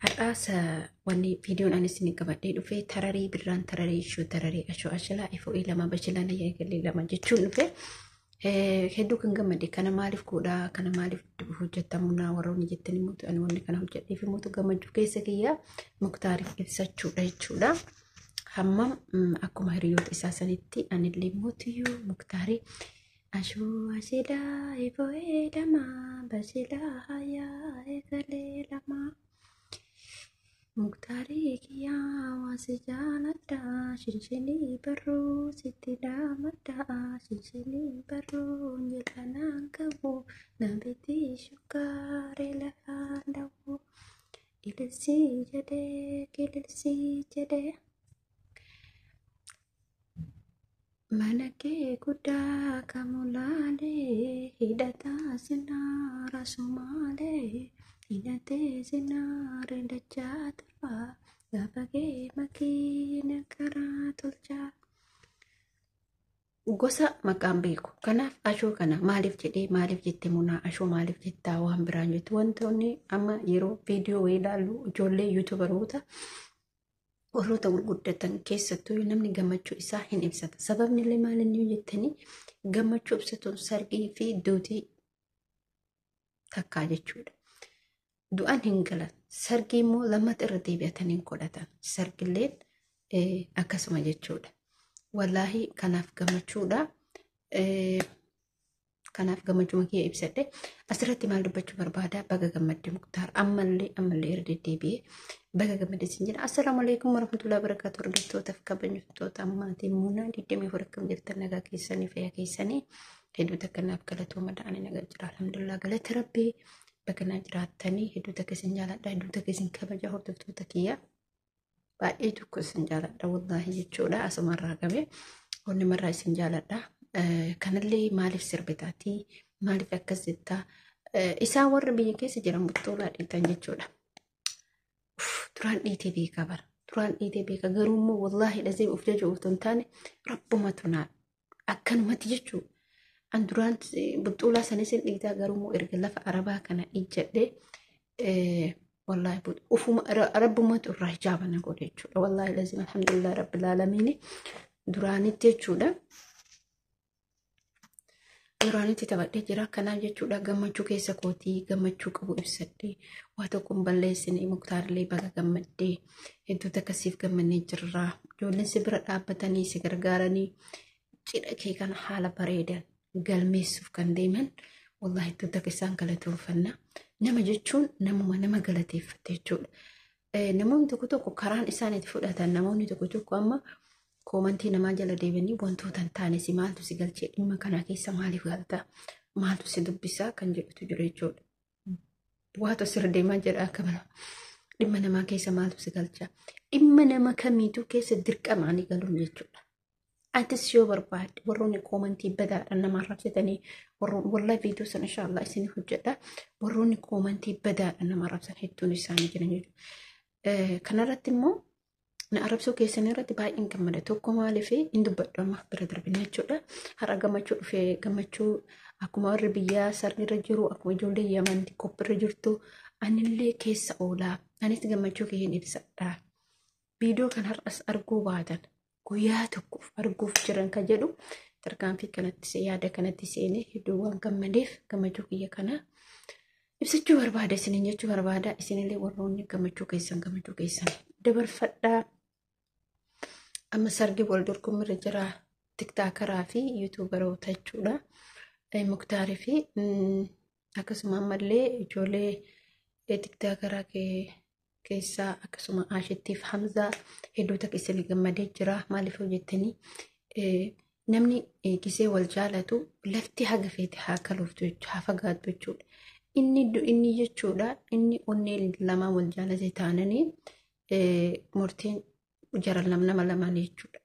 Har'aas wanni viidiyoon ani isin qabadhee dhufe tararii birraan tararii ishoo tararee ashoo ashalaa ifoo lama bashalaa na eegalee lama jechuun dhufe. Hedduu kan gammade kana maaliif godhaa kana maaliif hojjetamu naa warroonni jettan immoo ani wanni kana hojjedheef immoo gammachuu keessa kiyyaa Muktaariif ibsachuudha jechuudha. Hammam akkuma hiriyoota isaa sanitti anillee mootiyyuu Muktaarii ashoo ashilaa ifoo lama bashilaa hayaa eegalee lama. Muktaarii kiyyaa waan si jaaladha shinshinii barruu sitti dhaamadha shinshinii barruu jedhanaan qabu na bitii shukkaaree lafaan dha'u ililsii jedhee kililsii jedhee. Mana kee guddaa kamulaalee hidhataa sinaara sumaalee hidhatee sinaara dachaa torbaa gaafa kee makiina karaa tolchaa. Gosa maqaan beeku. Kanaaf ashoo kana maaliif jedhee maaliif jette munaa ashoo maaliif jettaa waan biraan jettu wantoonni amma yeroo viidiyoo wayii ilaallu ijoollee yuutubaroota warroota gurguddatan keessattuu namni gammachuu isaa hin ibsata. Sababni illee maal inni jettanii gammachuu ibsatuun sargii fi duutii takkaa jechuudha. Du'an hin galan. Sargii immoo lammata irra deebi'atanii hin godhatan. Sargilleen akkasuma jechuudha. Wallaahi kanaaf gammachuudha. Kanaaf gammachuma kiyya ibsadhe. Asirratti maal dubbachuu barbaada? Baga gammadde Muktaar. Ammallee ammallee irra deddeebi'ee baga gammadde isin jedha. Assalaamu alaikum warahmatullahi wabarakatuh. Hordoftootaaf kabajamtoota maatii Munaa 24 akkam jirtan nagaa keessanii fayyaa keessanii hedduu takka naaf galatooma da'anii nagaa jira. Alhamdulillah galata rabbii bakka naa jiraattanii hedduu takka isin jaaladha hedduu takka isin kabaja hordoftoota kiyya. Baay'ee tokko isin jaaladha wallaahi jechuudha asumarraa qabe onnimarraa isin jaaladha. Kanallee maaliif sirbitaatii maaliif akkas jettaa isaan warra biyya keessa jiran buttoolaa dhiitan jechuudha. Duraan dhiitee beekaa bara duraan dhiitee beekaa garuu immoo wallaahi dhazee of jajuu otoo hin taane rabbumatu naa akkanumatti jechuudha. An duraan buxxuulaa sanis hin dhiitaa garuu immoo erga lafa arabaa kana ijjadhee wallaahi ufuma rabbumatu irraa hijaaba na godhe jechuudha. Wallaahi lazim alhamdulillah rabbil aalamiin duraanitti jechuudha. Duraanitti taphadhee jira. Kanaaf jechuudha gammachuu keessa kootii gammachuu qabu ibsadhee waa tokko hin balleessine Muktaarillee baga gammaddee hedduutu akkasiif gammannee jirra. Ijoolleen si bira dhaabbatanii si gargaaranii cidha kee kana haala bareedan galmeessuuf kan deeman wallaahi hedduutu akka isaan galatoonfanna. Nama jechuun namuma nama galateeffate jechuudha. Namoonni tokko tokko karaan isaan itti fudhatan namoonni tokko tokko amma koomantii namaa jala deebanii wantoota hin taane si maaltu si galchee dhimma kana keessa maaliif galta maaltu si dubbisaa kan jedhutu jiru jechuudha. Waatu asirra deemaa jira akka mana dhimma namaa keessa maaltu si galcha dhimma nama kamiituu keessa dirqamaanii galuun jechuudha. Atis yoo barbaadde warroonni koomantii badaadhaan nama arrabsitanii warroonni wallahi viidiyoo sana inshaallah isin hojjedha warroonni koomantii badaadhaan nama arrabsan hedduun isaanii jiran jechuudha. Kanarratti immoo na arrabsuu keessan irratti baay'een gammada. Tokko maaliif hin dubbadhu amma bira darbina jechuudha. Har'a gammachuu dhufee gammachuu akkuma warri biyyaa sarni irra jiru akkuma ijoollee Yaman qophiirra jirtu anillee keessa oolaa. Anis gammachuu kiyyeen ibsadha. Viidiyoo kan har'as arguu baatan guyyaa tokkoof arguuf jiran kan jedhu tarkaanfii kanatti yaada kanatti seenee hedduu waan gammadeef gammachuu kiyya kana ibsachuu barbaada isiniin jechuu barbaada isinillee warroonni gammachuu keessan gammachuu keessan dabarfadhaa. Amma sargi wal dorgommiirra jira tiktaakaraa fi yuutuubaroota jechuudha. Muktaarii fi akkasuma ammallee ijoollee tiktaakaraa keessaa akkasuma Aashittiif Hamzaa hedduu takka isin gammadee jira. Maaliif hojjettanii namni gisee wal jaalatu lafti haga feete haa kaluuftu haa fagaattu jechuudha. Inni inni jechuudha inni onnee lamaan wal jaalate taananii murtiin jara nama lamaan jechuudha.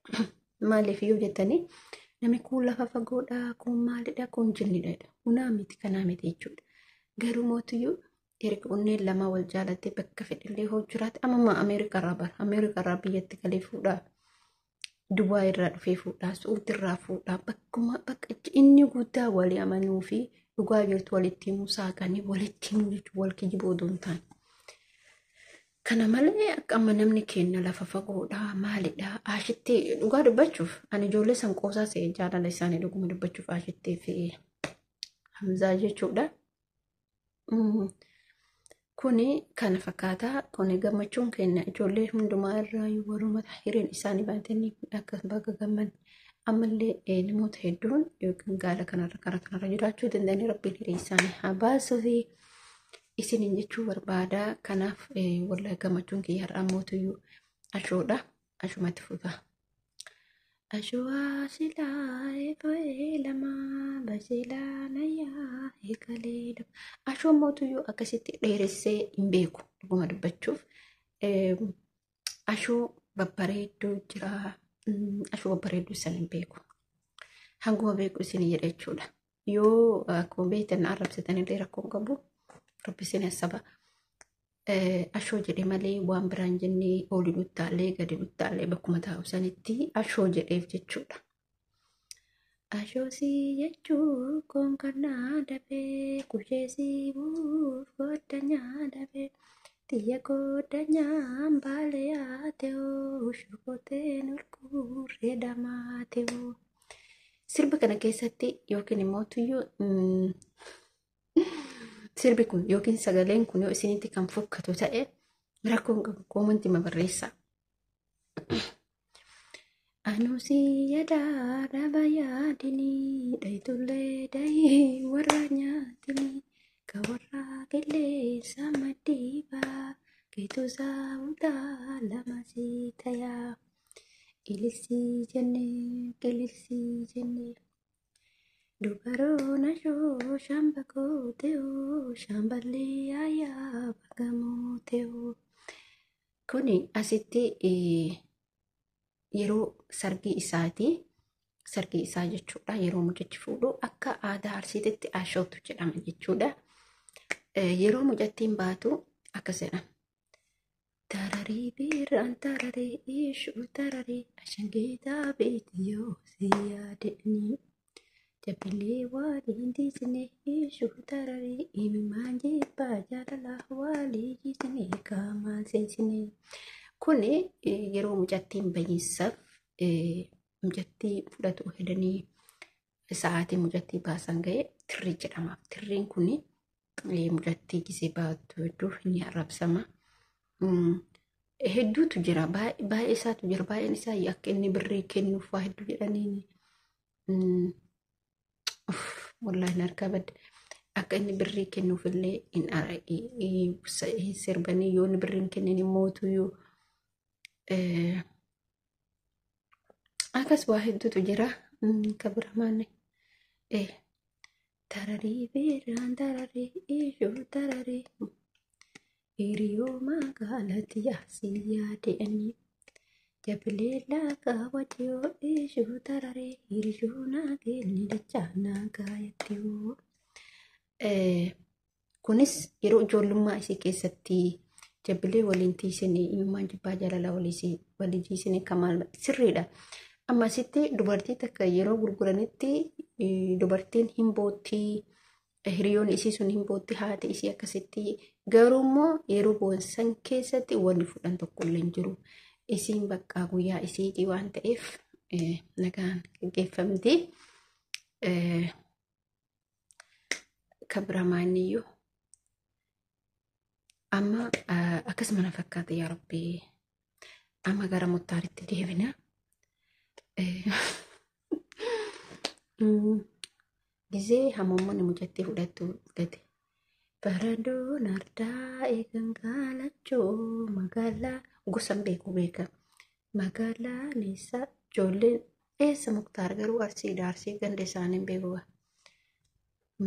Maaliif yoo jettanii namni kun lafa fagoodha, kun maalidha, kun jinnidha. Hunaa miti kanaa miti jechuudha. Garuu mootiyyuu erga onneen lamaa wal jaalattee bakka fedhillee hoo jiraate amma Ameerikaa irraa bara Ameerikaa irraa biyyatti galee fuudhaa. Dubaay irraa dhufee fuudhaa, Su'uudi irraa fuudhaa, bakkuma bakka inni guddaa walii amanuu fi dhugaa jirtu walitti himuu saaqanii walitti himuu jechuun wal kijibuu odoo hin taane. Kana malee akka amma namni keenya lafa fagoodha maalidha ashitti dhugaa dubbachuuf ani ijoollee san qoosaa se'e jaalala isaanii dhuguma dubbachuuf ashittee fi Hamzaa jechuudha. Kuni kana fakkaata. Kuni gammachuun keenya ijoollee hundumaa irraa waruma hireen isaanii baatanii akka baga gamman ammallee namoota hedduun yookiin gaala kanarra karaa kanarra jiraachuu danda'anii rabbiin hiree isaanii haa baasuu fi isiniin jechuu barbaada. Kanaaf wallahi gammachuun kiyya har'aa mootuyyuu ashoodha. Ashumatti fufa. Ashowaa silaa eegalee lama basilaa nayyaa eegalee lama. Ashoon mootuyyuu akkasitti dheeressee hin beeku dhuguma dubbachuuf. Ashoo babbareedduu jira. Ashoo babbareedduu san hin beeku. Hanguma beeku isin jedha jechuudha. Yoo akkuma beektan na arrabsitanillee rakkoo hin qabu. Rabbi isin saba. Ashoo jedhe malee waan biraan jennee olii dhuttaallee gadi dhuttaallee bakkuma taa'u sanitti ashoo jedheef jechuudha. Ashoosii jechuu konkannaa dafee kusheesii buuf goddanyaa dafee xiyya goddanyaa baalee yaatee shokoteen olkuurree dhamaatee. Sirba kana keessatti yookiin immoo tuyyuu sirbi kun yookiin sagaleen kun yoo isinitti kan fokkatu ta'e rakkoon qabu koomantii ma barreessaa. Anusi yaada dhaba yaadini dhayitullee dayii warra nyaatini ka warra qilleensa maddiibaa keetu saawutaa lama si tayaa ililsii jennee qililsii jennee. Dubaroon ashoo shambakoo te'oo shamballee ayyaa bagamoo te'oo. Kuni asitti yeroo sargii isaati. Sargii isaa jechuudha. Yeroo mucichi fuudhu akka aadaa Arsiititti ashootu jedhama jechuudha. Yeroo mucattiin baatu akkas jedhama. Tararii biiraan tararii ishuu tararii ashangeetaa beetiyoo si yaadanii. Jabbilee waliin dhiisne ishuu tararii imimmaan jibbaa jaalala walii jiisne qaamaan seensine. Kuni yeroo mucattiin bahiinsaaf mucattii fudhatu hedanii sa'aatii mucattii baasan ga'e tirrii jedhama. Tirriin kuni mucattii gisee baatu hedduu ni arrabsama. Hedduutu jira. Baay'ee isaatu jira. Baay'een isaa akka inni birrii kennuuf waa hedduu jedhaniini. Wallaahi harkaa badde. Akka inni birrii kennuuf illee hin sirbanii yoo inni birrii hin kennin immoo akkas waa hedduutu jira. Ka bira maanne. Tararii beeraan tararii ishuu tararii. Hiriyoo magaalatti yaasii yaadanii. Jabbilee laakaa wajjiyoo ishuu tararee hiriyoo naageelni dachaa naagaayatiyoo. Kunis yeroo ijoollummaa isii keessatti jabbilee waliin tiisinii imimmaan jibbaa jaalala walii jiisinii kamaal sirriidha. Amma asitti dubartii takka yeroo gurguranitti dubartiin hin boottii hiriyoon isii sun hin bootti haati isii akkasitti garuu immoo yeroo boonsan keessatti wanni fudhan tokko illee hin jiru. Isiin bakka guyyaa isiitii waan ta'eef nagaan gaggeeffamti. Kabiramaaniyyuu amma akkasuma na fakkaata yaa Rabbi. Amma gara Muttaaritti deebina. Gizee hamoomonni mucattii fudhattu fudhate. Faradoon ardaa eegan gaalachoo magaalaa gosan beeku beeka. Magaalaan eessa ijoolleen eessa Muktaar garuu Arsiidha Arsii ganda isaanii beeku.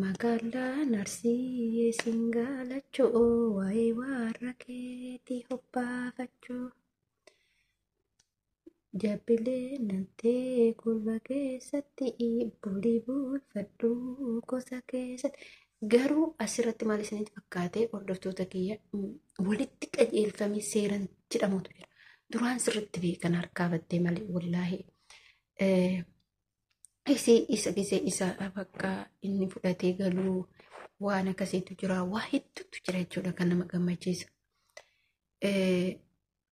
Magaalaan Arsii eessin gaalachoo waa'ee warra keetii hobbaafachuu. Jabbilee nantee kolba keessatti bulii bulfadhu gosa keessatti. Garuu asirratti maal isinitti fakkaate hordoftoota kiyya walitti qajeelfamee seeran jedhamutu jira. Duraan sirriitti beekan harkaa battee malee wallaahi. Isii isa gisee isa bakka inni fudhatee galuu waan akkasiitu jira. Waa hedduutu jira jechuudha kan nama gammachiisu.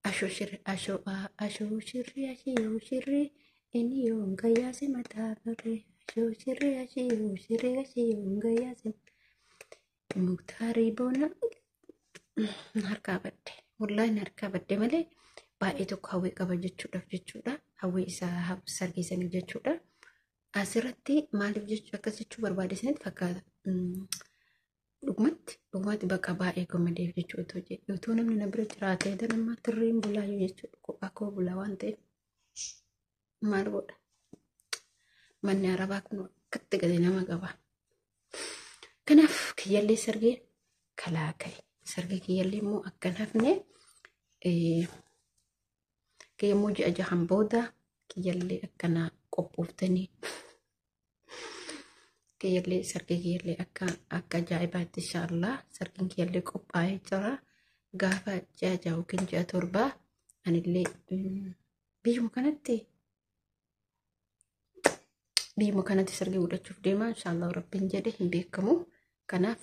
Ashoo ashoo ashoo shirri ashoo shirri inni yoon gayyaase mataa barree ashoo shirri ashoo shirri ashoo gayyaase Muktaarii boona harkaa badde, wallaahi harkaa badde malee baay'ee tokko hawwii qaba jechuudhaaf jechuudha. Hawwii isaa sargeessaniif jechuudha. Asirratti maaliif jechuu akkas jechuu barbaade isinitti fakkaata? Dhugumatti dhugumatti bakka baay'ee gammadeef jechuudha. Otoo jedhe otoo namni na bira jiraatee danammaa tirriin bulaayyuu jechuudha. Kophaa koo bulaa waan ta'eef maal godha? Manni arabaa kun akkatti gadi nama qaba. Kanaaf kiyyallee sargee kalaa ka'e. Sargee kiyyallee immoo akka hin hafne, kiyyammoo ji'a 6n booda kiyyallee akkanaa qophooftanii kiyyallee sargee kiyyallee akka akka ajaa'ibaatti inshaallah sargeen kiyyallee qophaa'ee jira. Gaafa ji'a 6 yookiin ji'a 7 anillee biyyuma kanatti sargii godhachuuf deema inshaallah, rabbiin jedhe hin beekamu. Kanaaf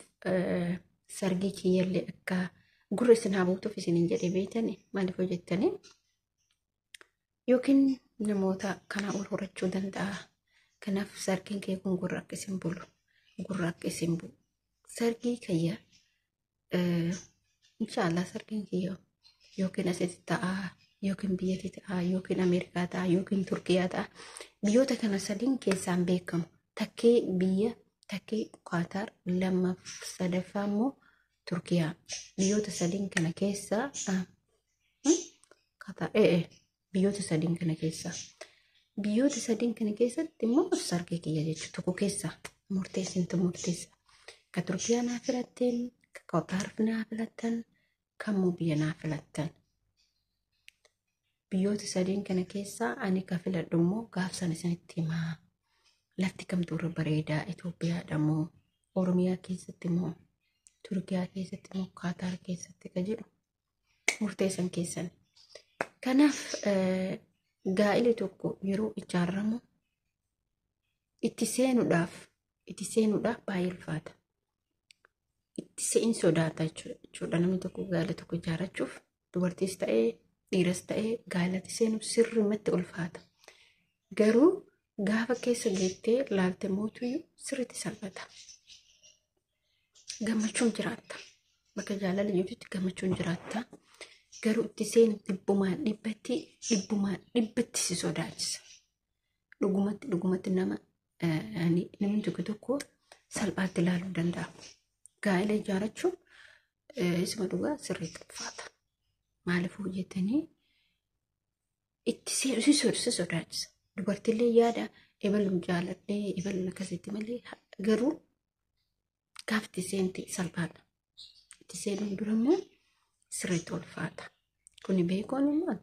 sargii kiyyallee akka gurra isin haa buutuuf isinin jedhe. Beeytani maaliif hojjettanii yookiin namoota kanaa ol horachuu danda'a. Kanaaf sargiin kee kun gurra akka isin bulu, gurra akka isin bu'u. Sargii kiyya inshaallah sargiin kiyya yookiin asitti ta'a, yookiin biyyatti ta'a, yookiin Ameerikaa ta'a, yookiin Turkiyaa ta'a. Biyyoota kana sadiin keessaan beekamu. Takkee biyya takkee Qaataar, lammaaf sadaffaa immoo Turkiyaa. Biyyoota sadiin kana keessaa Qaataar biyyoota sadiin kana keessaa. Biyyoota sadiin kana keessatti immoo sargii kiyya jechuudha. Tokko keessaa murteessintu murteessa. Ka Turkiyaa naa filatteen, ka Qaataar naa filattan, kammoo biyya naa filattan. Biyyoota sadiin kana keessaa ani ka filadhu immoo gaafsan isinitti himaa. Lafti kamtu irra bareedaa? Itoophiyaadha moo, Oromiyaa keessatti moo, Turkiyaa keessatti moo, Qaataar keessatti ka jedhu murteessan keessan. Kanaaf gaa'illi tokko yeroo ijaaramu itti seenuudhaaf baay'ee ulfaata. Itti se'in sodaata jechuudha. Namni tokko gaa'ila tokko ijaarrachuuf, dubartiis ta'ee dhiiras ta'ee, gaa'ilatti seenuuf sirrimatti ulfaata. Garuu gaafa keessa geettee laalte mootuyyuu sirriitti salphata. Gammachuun jiraatta. Bakka jaalalli jirtutti gammachuun jiraatta. Garuu itti seenu dhibbumaan dhibbatti, dhibbumaan dhibbatti si sodaachisa. Dhugumatti dhugumatti nama namni tokko tokko salphaatti ilaaluu danda'a. Gaa'ela ijaarrachuun isuma dhugaa sirriitti ulfaata. Maaliif hojjetanii itti si sodaachisa. Dubartiillee yaada ebaluun jaaladhee ebaluun akkasitti malee, garuu gaafa itti seente salphaadha. Itti seenuun dura immoo sirriitti ulfaata. Kuni beekuun immoo,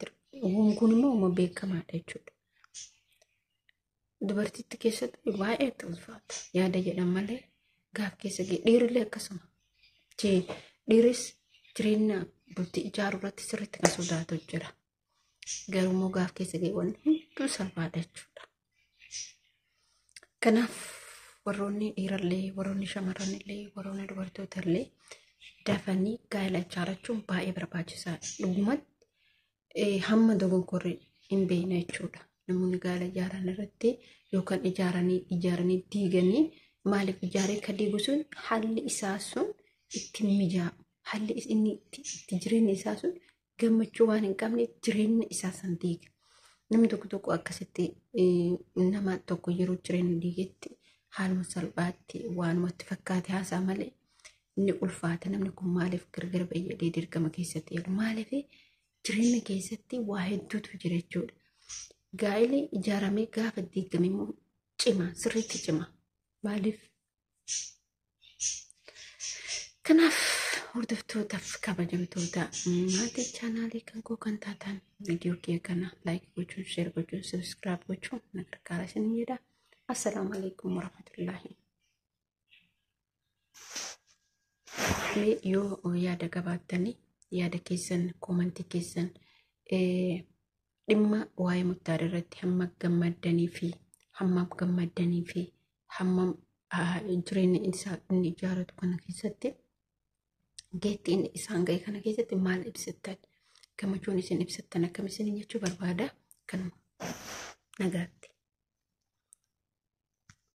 kun immoo uuma beekamaadha jechuudha. Dubartiitti keessatti baay'ee itti ulfaata. Yaada jedhan malee gaaf keessa ga'e dhiirillee akkasuma. Dhiiris jireenya bultii ijaaruu irratti sirriitti kan sodaatu jira. Garuu immoo gaaf keessa ga'e wanni hunduu salphaadha jechuudha. Kanaaf warroonni dhiirallee, warroonni shamarranillee, warroonni dubartootallee dafanii gaa'ela ijaarrachuun baay'ee barbaachisaadha. Dhugumatti hamma dogoggorri hin beekne jechuudha. Namoonni gaa'ela ijaaran irratti yookaan ijaaranii ijaaranii diiganii, maaliif ijaaree kan diigu sun haalli isaa sun itti mijaa'u. Haalli inni itti jireenya isaa sun gammachuu waan hin qabne jireenya isaa san diiga. Namni tokko tokko akkasitti nama tokko yeroo jireenya diigetti haaluma salphaatti waanumatti fakkaate haasaa malee inni ulfaata. Namni kun maaliif gargar bayyadee dirqama keessatti jedhu, maaliif jireenya keessatti waa hedduutu jira jechuudha. Gaa'elli ijaaramee gaafa diigame immoo cima, sirriitti cima. Maaliif? Kanaaf hordoftootaaf kabajamtoota maatii chaanaalii kan koo kan taatan, viidiyoo kee kana like gochuun, share gochuun, subscribe gochuun na gargaara isin jedha. Assalaamu alaikum warahmatullaahi. Mee yoo yaada qabaattanii yaada keessan koomantii keessan dhimma waa'ee Muktaar irratti, hamma gammaddanii fi hammam gammaddanii fi hammam jireenya isaa inni ijaarratu kana keessatti, geetti inni isaan ga'e kana keessatti maal ibsittan? Gammachuun isin ibsattan akkam isin jechuu barbaada. Kanuma nagaatti.